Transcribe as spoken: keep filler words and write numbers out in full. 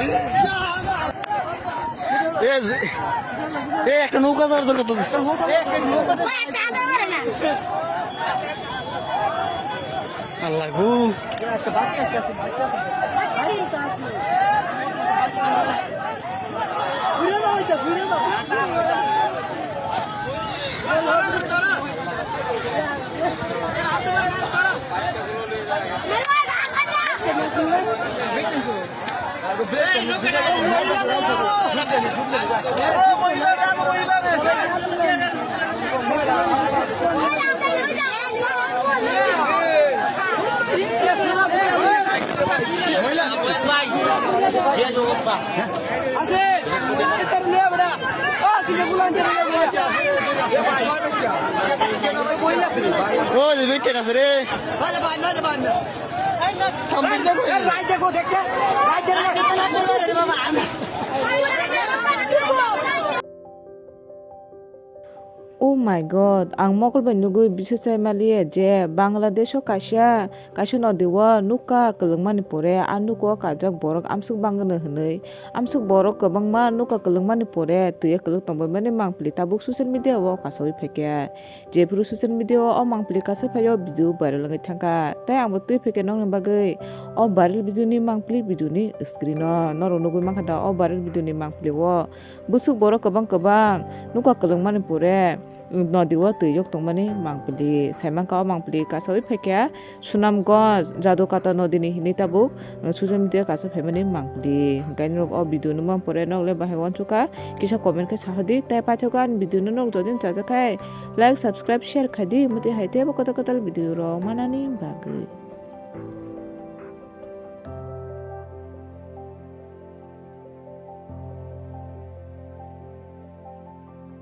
এ, এ, একটা নৌকা ধর, ধর, ধর। আল্লাহ গো। ও, দুই মিনিট আছে রে। Oh my God, ang mokol bai nugwi bisa chai maliya je Bangladesh o kaisa, kaisa nodi o nukha kwlwngmani pore a nukha o kajak borok amswk bangwno hwnwi. Amswk borok kwbangma nukha kwlwngmani pore twi o kwlwk tongbaimani mangpili tabuk social media o kasawi phaikha. Jephuru social media o o mangpili kasa phaio video viral wngwi thangkha. Tei angbo twi phaikha nokni bagwi o viral video ni mangpili video ni screen o. Norok nugwi mankha da o viral video ni mangpili o bwswk borok kwbang kwbang nukha kwlwngmani pore nodi o twi yok tongmani mangpili. Saimankha o mangpili kasawi phaikha Sunamganj Jadukata nodi ni hinwi tabuk social media kasa phaimani mangpili. Hwnkhe norok o video nukmani pore norok le bahai uansukha kisa comment khe sahodi. Tei paithago ani video no norok jodi chajak khe like, subscribe, share khaidi, mwtwi hai teibo kwtal kwtal video rok manani bagwi.